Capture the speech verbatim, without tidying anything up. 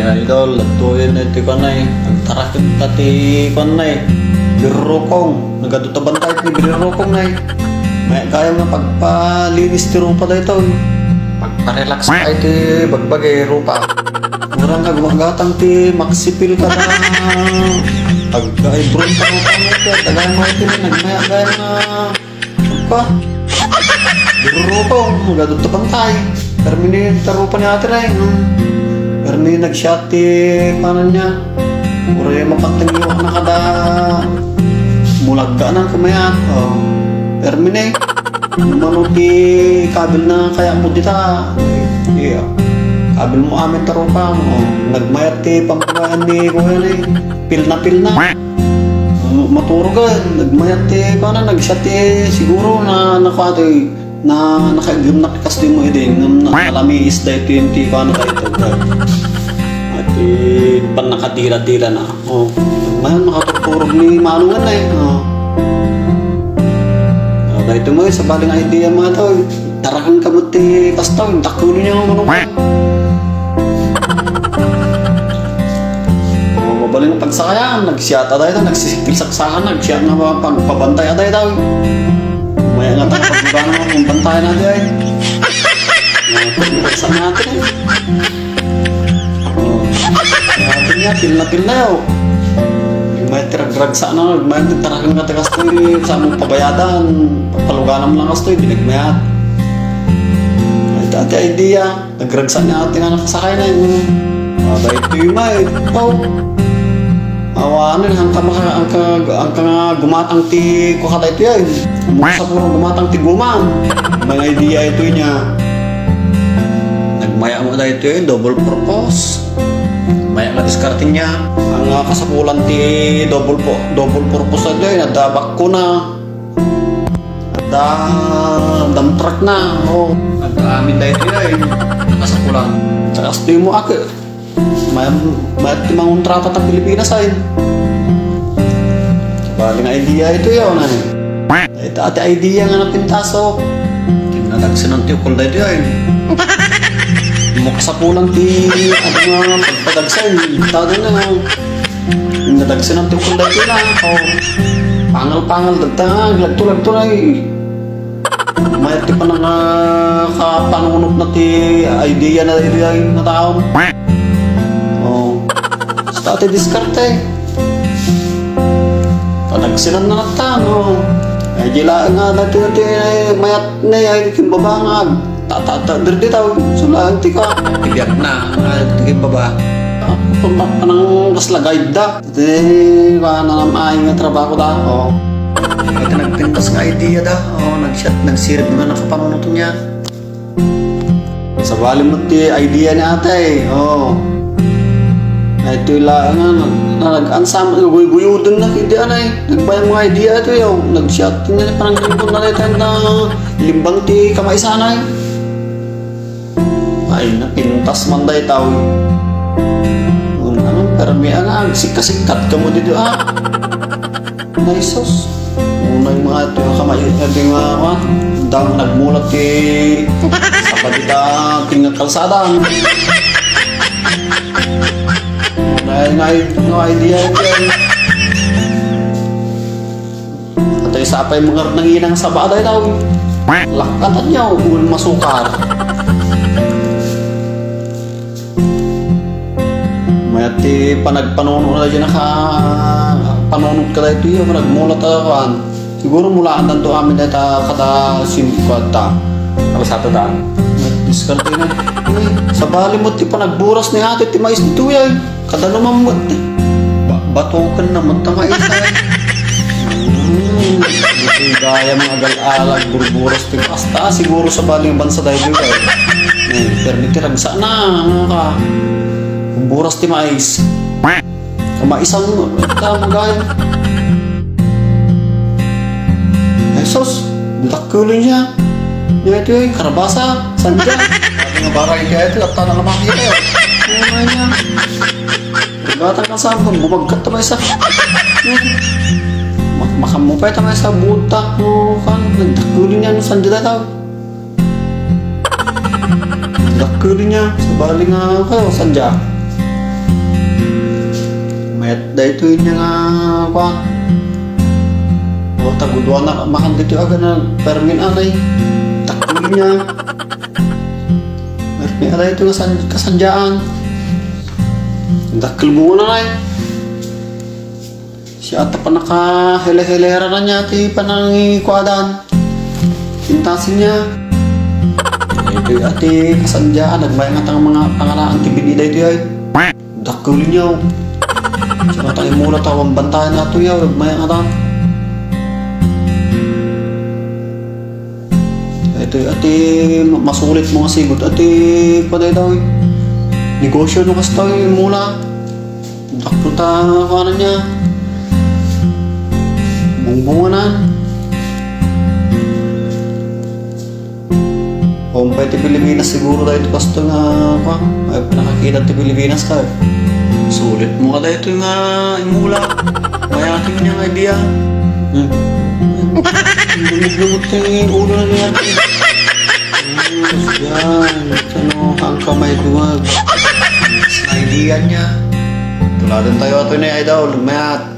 Idol, adtoyen iti kuan ay, agtaraken ta ti kuan ay, birrukong. Nagadu ta bantay ti birrukong ay. May kaya nga pagpalinis ti rupa daytoy. Pagparelax pa iti bagbagi rupa. Mura nga gumagatang ti maxipil kada pag-eyebrow ta rupa mo. Kaya tagaan mo iti nagmaya-gaya nga Ka? Birrukong, nagadu ta bantay. Permi ni ta rupa ni Ate Ray, hmm. Permi nagsiat ti panan niya. Uray mapantengyo na kada mulagga na kumayat. Oh. Permi ni. Umano ti kabil na kaya mo dita. Iya. Kabil mo amin ta rupa. Oh. Nagmayat ti pampulaan ni Kuya ni. Pilna-pilna. Ano, maturugan, nagmayat ti, kuana, nagsiat ti, siguro na, nakuha ti, na, nakaigem na kastoy mo idi, ngem na, nalamiis da ito yung ti, kuana, da ito, da. At ti, pan nakadila-dila na. Oh, mayan, makaturturog ni Manong na eh. Oh. Oh, da ito mo, sa baling idea mo ito, eh. Tarakan ka mo ti kasta, dakkel niya nga manok. Oh, mabalin ang pagsakayan, nagsiata tayo, nagsisikil-saksakan, nagsiat nga pag-, pagpabantay tayo. Maya nga tayo, pagbuka naman, kung bantayan natin ay. Oh, pagbuka natin ay. Oh. Sabi niya, pilna-pilna yaw. Yung may tiragragsa na, may tarakan ka tagas to, eh, sa among pabayadan, paluganam lang kasto, eh, binagmayat. Ay, dati idea, nagragsa niya ati nga nakasakay na yun. Abay, ito yung may, pao. Awanan, ang ka maka-, ang ka, ang ka nga gumatang ti, kukata ito yan. Mukha sa puro gumatang ti gumam. May idea ito niya. Nagmaya mo na ito eh, double purpose. Maya nga diskarte niya. Ang, ah, kasapulan ti double po, double purpose na ito eh, nadabak ko na. Ada dump truck na. Oh, ada amin dahil ito eh. Kasapulan. Saka gusto mo ako. May, may mangontrata ta Pilipinas ay. Bali nga idea ito yun ay. Ito ati idea nga napintaso. Kinadagsanan ti ukol da ito ay. Muksapulan ti, ano nga, pagpadagsan. Tada na nga. Kinadagsanan ti ukol da ito na. Oh. Pangal-pangal, dagta, lagto-lagto na eh. Mayat ti panang, ah, kapanunot na ti idea na iti ay nga taon. Oh. Basta ti diskarte. Panagsinan na nagtan, oh. Ay, di laeng nga dati, dati, ay, mayat na, ay, kimbaba nga. Tatata, diri di tao. Sulaan ti ka. Ibiyag na, ay, kimbaba. Ah, pang-, panang kasla guide da. Di ba, nanamay nga trabaho da? Oh. Iti nagpintas nga idea da. Oh, nagsiat, nagsirib nga nakapanunot niya. Sabali mo ti idea ni ate. Oh. Ay, ito yung laang nga, nag-, nag-ansam, guyguyodan na, hindi anay. Nagbayang mga idea ito, yung nagsiat, hindi na parang ganito na rin na limbang ti kamaisanay. Ay, napintas man dayta, uy. Ano, permi, ah, nga, agsikkasikkat ka mo dito, ah. Ay, sus. Unay mga ito, yung kamay, ito yung, ah, ah, dang nagmulat ti, sa pagita, tinga kalsada. Ay, ay, no idea, ito, eh. At ay sapay mga nanginang saba dayta, uy. Lakkatan niya, uy, masukar. Mayat ti panagpanuno na dyan naka-, panunot ka dayta, uy, nagmulat a, kuan. Siguro mulaan tanto amin dayta kada sim-, kuan ta. Ano sa ta daan? Diskarte na. Uy, sabali mo ti panagburas ni ate ti mais dito, uy. Kada naman mo, ba-, batukan naman ta maisay. Hmm, iti gaya mga agal-alag, burburas ti basta, siguro sabali nga bansa dayta, eh. Eh, permi ti ragsa na, ano ka? Burburas ti mais. Kamaisan mo, ta, magay. Jesus, dakkel niya. Niya ito, eh, karabasa, sandya. Ano nga baray kaya ito, at tanang naman kita, eh. Ano nga niya? Batang ka sa akin, bumagkat na ba isa? Mak-, makamupay ta nga isa, buta, no, kan, nagdakkel niya, no, sandya na tao. Dakkel niya, sabali nga, kayo, sandya. Daytoy niya nga, kuan. O, taguduan na, makan ditoy aga na, permin anay. Dakkel niya. Permin anay ito nga san-, kasandiaan. Dakkel bunga na, ay. Siya ata panakahele-helera na niya ti panangikuadan. Pintasin niya. Ito ati kasandiaan, nagmayat nga tang mga pangalaan ti binida ito, ay. Dakkel niya. Sa matay mula tawang bantayan na to yaw, may nga ta. Ito, ati, masulit mo nga sigud, ati, paday daw, eh. Negosyo no kasta, eh, mula. Dakkel ta, ano niya. Bungbunganan. Umpay ti Pilipinas siguro daytoy, kasto nga, kuan, ay, nakakita ti Pilipinas ka. Sulit mo nga daytoy nga imula. Mayati nga nga idea. Hmm. Lumot-lumot ka nga yung ulo na niya. Yan. Ano, ang kamay duwag. Idea niya. Tuladan tayo ato ni Idol. Mayat.